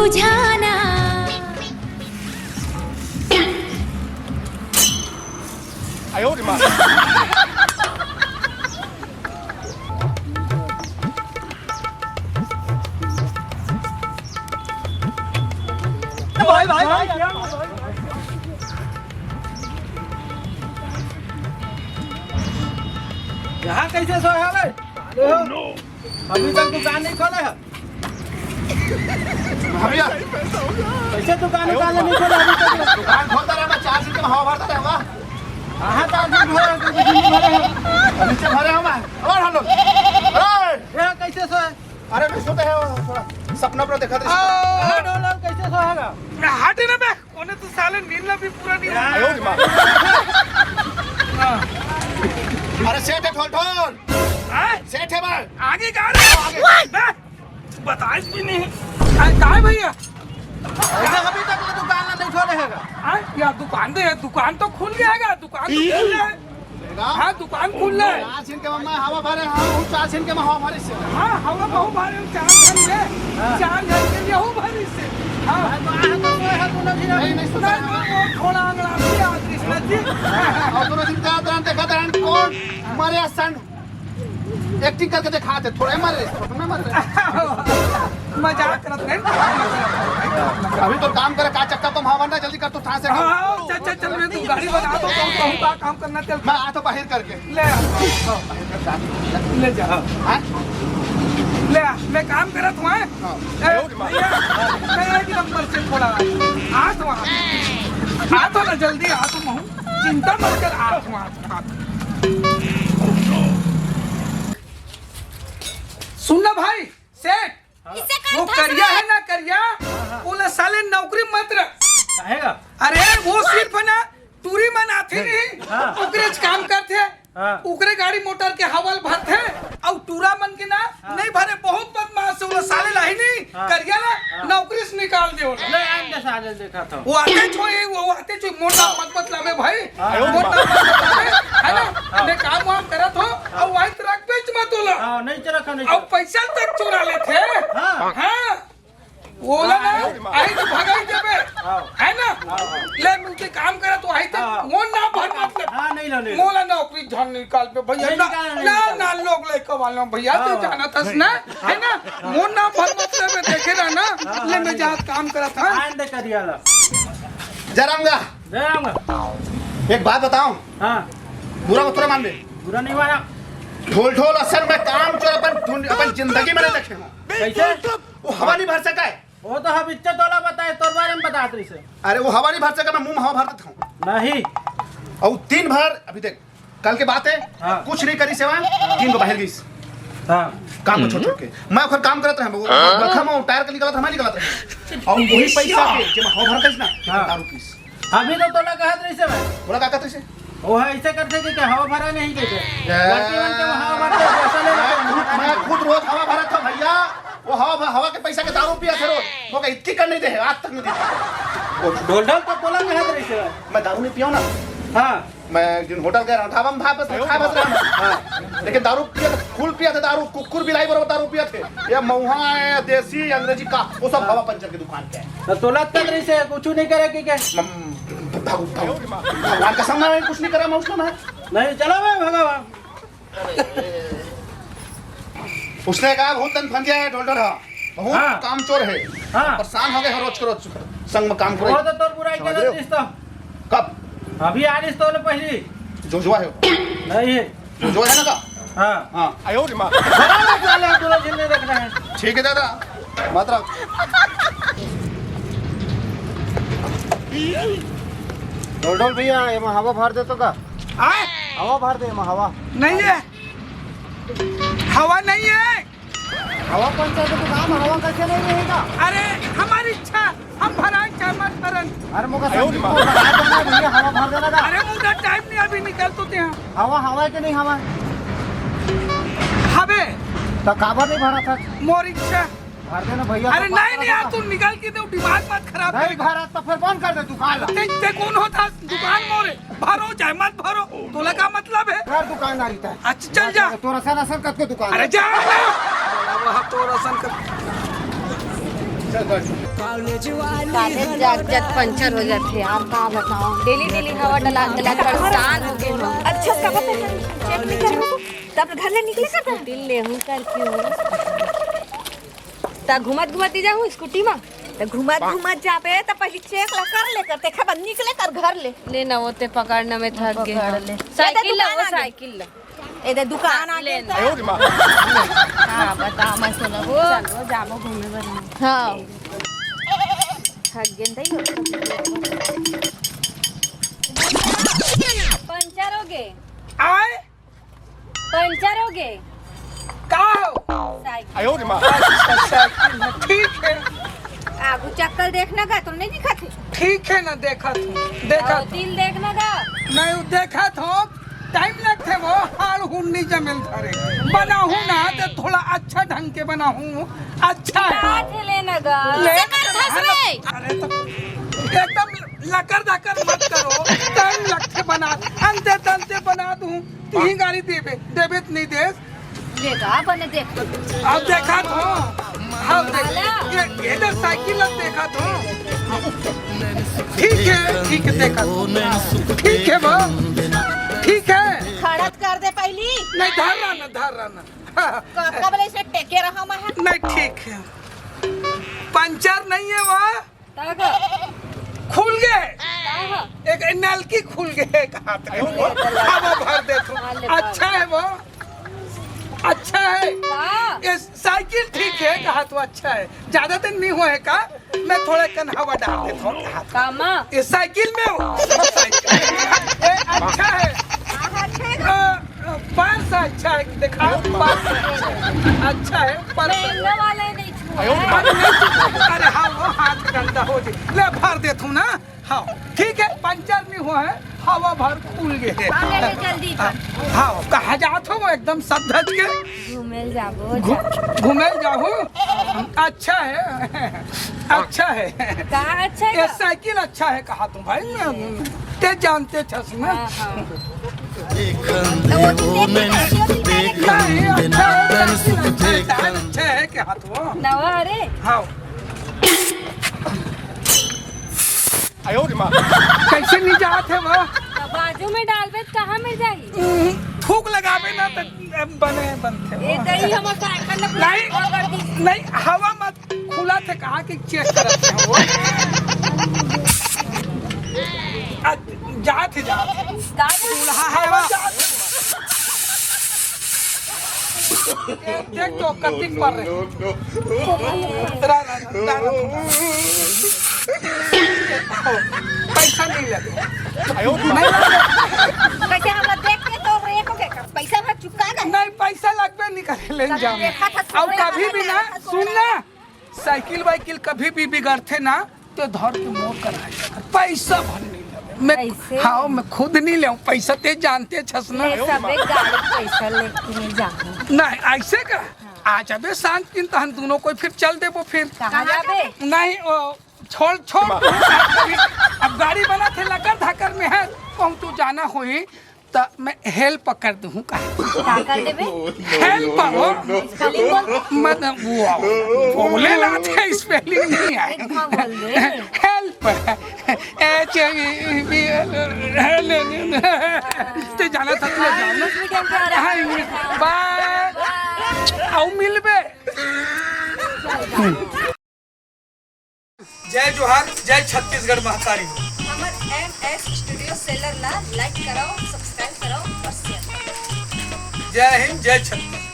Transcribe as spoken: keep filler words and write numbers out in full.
बुझाना। भाई, भाई, भाई। यहाँ कैसे सोए हवे? अभी तक दुकान नहीं खोले है। भैया, कैसे दुकान उकान नहीं खोले अभी तक? दुकान खोलता रहे, मैं चार दिन के हवा भरता रहे, वाह। कहाँ चार दिन भरे हैं, कोई दिन भरे हैं? नीचे भरे हम हैं। और हम लोग। अरे! यहाँ कैसे सोए? अरे, नहीं सोते हैं, थोड़ा सपना अपना देखा था। आ, ढोलक कैसे सोएगा? हट ना बे, कोने तो साले नींद ला भी पूरा नहीं हुआ। आयो रे माँ। हाँ। अरे सेठ है, ढोल ढोल। हाँ? सेठ है भाई। आगे गा रहे हैं। आगे। बे, बताइस भी नहीं। अरे काय भैया? अरे अभी तक ये दुकान ना नहीं खोले हैगा। हाँ, यार दुकान दे, दुकान तो खुल गया हैगा, दुकान तो खुल गया है। हाँ, दुकान खुल रहा है। चार छीन के मैं हवा भरे हूँ, चार छीन के मैं हवा भरे से। हाँ, हवा बहुत भारी, चार छीन ले, हाँ। चार छीन के लिए हूँ भारी से। हाँ। नहीं, नहीं सुना। नहीं, नहीं, वो थोड़ा अंगड़ा भी आ, कृष्णा जी। और दोनों दिन का दौरान देखा था, कौन मरे सन। एक्टिंग करके दिखा दे, थोड़ा ही मर रहे, थोड़ा ना मर रहे। मजाक करत रहे। अभी तो काम करे, का चक्का तो हवा ना, जल्दी कर, तू थां से। हाँ, हाँ, चल, चल, चल, मैं तू गाड़ी बना दो, कहूँ, कहूँ का काम करना, चल। मैं आ तो बाहर करके। ले आ। हाँ, बाहर कर, जा। ले जा। हाँ? ले आ, मैं काम करत हूँ, हाँ? हाँ। ए, भैया, मैं एक नंबर से थोड़ा आ तो वहाँ। आ तो ना, जल्दी आ तो महूँ। चिंता मत कर, आ तो वहाँ। सुन ना भाई, सेठ, हाँ। वो करिया है ना, करिया, हाँ, हाँ। ओला साले नौकरी मत रख। काहे गा? अरे, वो सिर्फ ना टूरी मन आथे नहीं, हाँ। ओकरे च काम करथे, हाँ। ओकरे गाड़ी मोटर के हवा ल भरथे, अउ टूरा मन के ना हाँ। नहीं भरे, बहुत बदमाश हे, ओला साले लाही नहीं, हाँ। करिया ला हाँ। नौकरी से निकाल दे ओला। ले आन दे साले, देखा था। वो आते छोए, वो आते छोए, मोर नाम मत बतलावे भाई, हाँ। मोर नाम मत बतलावे, है ना? हाँ। मैं काम वाम करत हो, अउ वही तरह बेच मत ओला। हाँ, नहीं चला खा, नहीं अउ चला। पैसा तक चुरा लेथे। हाँ। हाँ। ओला ना, हाँ। आई तो भगाई देबे, हाँ। है ना? हाँ, हाँ। ले मिलके काम करे तो आई तो हाँ। मोर नाम भर मत ले। हाँ, नहीं लो, नहीं लो। मोला नौकरी झन निकाल पे भैया, नहीं ना, निकाल, नहीं ना, निकाल। ना लोग लेके वाला भैया, हाँ, तू हाँ। जाना थस ना, है ना? हाँ। मोर नाम भर मत ले, मैं देखे ना, ना, हाँ, ले हाँ, मैं नहीं। जात काम करत, हाँ। आन दे करिया ला। जय राम गा। जय राम गा। एक बात बताओ। हाँ। बुरा मत थोड़ा मान ले। बुरा नहीं माना। ढोल ढोल असल में काम चोर अपन ढूंढ, अपन जिंदगी में नहीं देखे हो। कैसे? वो हवा नहीं भर सका है। वो तो हम इच्छा तोला बताए, तोर बारे में बतात रही से। अरे वो हवा नहीं भर सका, मैं मुंह में हवा भर देता हूँ। नहीं। और दिन भर, अभी देख, कल के बात है, हाँ। कुछ नहीं करी सेवा, दिन को बाहर गई। हाँ। काम को छोड़ छोड़ के। मैं ओकर काम करत रहे, वो हाँ। बखम और टायर के निकलत रहे, मैं निकलत रहे। और वही पैसा के, जब हवा भर गई ना, हाँ। दारू पीस। अभी तो तोला कहत रही से भाई। बोला का कहत रही से? वो है ऐसे करते कि क्या हवा भरा नहीं देते? ए, लड़की बन के वो हवा भरते, पैसा ले लेते। मैं खुद, मैं खुद रोज हवा भरत था भैया। वो हवा भ-, हवा के पैसा के दारू पिया थे रोज। वो कहा इतनी कर नहीं दे, आज तक नहीं दी। ढोल ढोल तो तोला कहत रही से भाई। मैं दारू नहीं पिया ना। हाँ। मैं जिन होटल गए रहा, ढाबा में भाई बस खाए बस रहा। हाँ। लेकिन दारू पिया था, फुल पिया था दारू, कुकुर बिलाई बराबर दारू पिया थे। ये महुआ है, देसी, अंग्रेजी का, वो सब हवा पंचर की दुकान पे है। तो तोला तक रही से कुछ नहीं करे कि क्या? मम-, भग-, भग-, भगवान कसम, मैं कुछ नहीं करा, मैं उसका मैं। नहीं, चलो मैं भगा वहाँ। उसने कहा, "बहुत तन फंदिया है, ढोलढोल है, बहुत हाँ। कामचोर है।" हाँ। परेशान हो गए हैं रोज के रोज संग में काम वो करे। तो तोर बुराई समझ रहे करत हो? रहिस तो। कब? अभी आ रहिस तो ले पहली। जोजुआ है वो। नहीं है। जोजुआ है ना का? हाँ। हाँ। आयो रे माँ। बराबर साले हम दोनों झिल्ले रख रहे हैं। ठीक है दादा, मत रख। ढोलढोल भैया, एमा हवा भर दे तो का? आए? हवा भर दे, एमा हवा। नहीं है, हवा नहीं है। हवा पंचर के दुकान, हवा कैसे नहीं रहेगा? अरे, हमारी इच्छा, हम भराएं चाहे मत भरन। अरे, मोका आयो रे संदीप माँ। को बता देना भैया, हवा भर देना का। अरे, मुझे टाइम नहीं, अभी निकल तो दे हम। हवा, हवा है कि नहीं हवा है? हवे। तो काबर नहीं भरा था? मोर इच्छा। भर देना भैया, अरे तो नहीं, बात नहीं यार, बता। तू निकल के दे, दिमाग मत खराब नहीं कर। भरा तो फिर बंद कर दे दुकान ला। ते, ते कौन होता दुकान मोरे? भरो चाहे मत भरो, तोला का मतलब है? घर दुकान ना रहता है। अच्छा, चल जा। तोर असन असन कतको दुकान अरे है। जा ना। वहाँ तोर असन कर। चल, बैठ। कालेज जात जात पंचर हो जाथे यार, का बताओ, डेली डेली हवा डला डला परेशान हो गए हम। अच्छा, कब तक चेक नहीं कर रहे? तब घर ले निकले कर? स्कूटी ले हूँ करके हूँ। ता घुमत घुमत ही जाहूँ स्कूटी मा। त घुमत घुमत जाबे त पहली चेक ला कर ले कर, तेखर बाद निकले कर घर ले। ले ना, वो ते पकड़ना में थक गए पकड़ हम। ले। साइकिल ला, दुकान वो आ गई। साइकिल ला। ए दे दुकान आ ले गई ना। हाँ, बता, मैं सुनबो। चलो, जाबो घूमे बर। हाँ। थक गए नहीं। पंचर हो गए। आए? पंचर हो गए। का हो? साइकिल। अच्छा, साइकिल में, ठीक है। आगू चक्कर देखना का, तुम नहीं दिखत है? ठीक है ना, देखत हूँ, देखत हूँ। तिल देखना का? नहीं, वो देखत हूँ, टाइम लगथे वो, हाड़ हुड़ नहीं जमेल धरे। बनाहूँ ना तो थोड़ा अच्छा ढंग के बनाहूँ, अच्छा है। बात है लेना का। ले, अरे तो एकदम लकर धकर मत करो, टाइम लगथे बना, अंते तंते बना दूँ। तीन गाड़ी देबे, देबे त नहीं देस। ले तो आप ने देख। अब देखा तो, हाँ, देख, ये, ये तो साइकिल अब देखा तो। ठीक है, ठीक है, देखा तो। ठीक है बा, ठीक है। खड़त कर दे पहली। नहीं, धर रहा ना, धर रहा ना। हाँ। क-, कब ले से टेके रहा मैं है? नहीं, ठीक है। पंचर नहीं है वहाँ। का गा? खुल गे। का गा? एक नलकी खुल गे, कहा थे वो। हवा भर दे तू। हाँ, ले अच्छा भर। है वो, अच्छा है। का? ये साइकिल ठीक है, कहा तो अच्छा है, ज्यादा दिन नहीं हुआ है का? मैं थोड़ा कन हवा डाल देता हूँ, कहा तो। कामा? ये साइकिल में हो। ये अच्छा है। हाँ, अच्छा है। अ, अ, पर्स अच्छा है, दिखाओ, पर्स अच्छा है। अच्छा है, पर्स। महंगा वाला ही नहीं छुआ है। अरे, नहीं छुआ। अरे हाँ, वो हाथ गंदा हो जी। ले, भर देता हूँ ना। हाँ, ठीक है, पंचर नहीं हुआ है, हवा भर खुल गए है। हाँ, ले, ले, जल्दी कर। हाँ, कहाँ जात हो वो एकदम सद धज के? घूमे जाबो, घू-, जा। घूमे जाहूँ? अच्छा है, अच्छा है। का अच्छा है ये का? साइकिल अच्छा है, कहा तुम भाई, मैं, ते जानते छस ना। हाँ, हाँ। तो वो तो देख के नहीं, अच्छा है, साइकिल अच्छा है, टायर अच्छा है, कहा तुम? नवा, अरे। हाँ। कैसे नहीं जात है वो? तो बाजू में डालबे त कहाँ मिल जाही? हम्म, थूक लगाबे ना त बने बनथे वो। ए दई हमर साइकिल ल नहीं, पकड़ दी। नहीं, हवा मत खुला थे, कहा कि चेक करत है वो। आ, जात है, जात है। का जात है? दूल्हा है वो। देख तो कटिंग पर रहे। रा, रा, रा, रा, रा। पैसा नहीं लगे। नहीं लगे। कैसे हम लोग देख के तो ब्रेक हो गए, पैसा भर चुका गए। नहीं, पैसा लगबे नहीं करे, ले जाओ। देखा था, और कभी भी ना, सुन ना, साइकिल वाइकिल कभी भी बिगड़थे ना, तो धर के मोर कर आ जाकर पैसा भर नहीं लगे। मैं, ऐसे? हाँ, मैं खुद नहीं ले पैसा, ते जानते छस ना। ले सबे गाड़ी पैसा लेके नहीं जाऊँ। नहीं, ऐसे का? हाँ। आ जाबे सांझ किन, तहन दोनों कोई फिर चल देबो फिर। कहाँ जाबे? नहीं, ओ, छोड़, छोड़, तू साथ कभी। अब गाड़ी बना थे लकर धकर में है, कहूँ तू जाना होई, त मैं हेल्प कर दूँ का? का कर देबे? हेल्प हो? स्पेलिंग बोल। मत वो, बोले ना थे, स्पेलिंग नहीं आए। एक बार बोल दे। हेल्प। एच ए बी एल, ते जाना था, तू जाना। इंग्लिश मीडियम के आ रहा है। हाँ, इंग्लिश। बाय। बाय। आओ मिलबे। जय जोहार, जय छत्तीसगढ़ महतारी हो। हमर एम एस स्टूडियो सेलर ला लाइक कराओ, सब्सक्राइब कराओ और शेयर कराओ। जय हिंद, जय छत्तीसगढ़।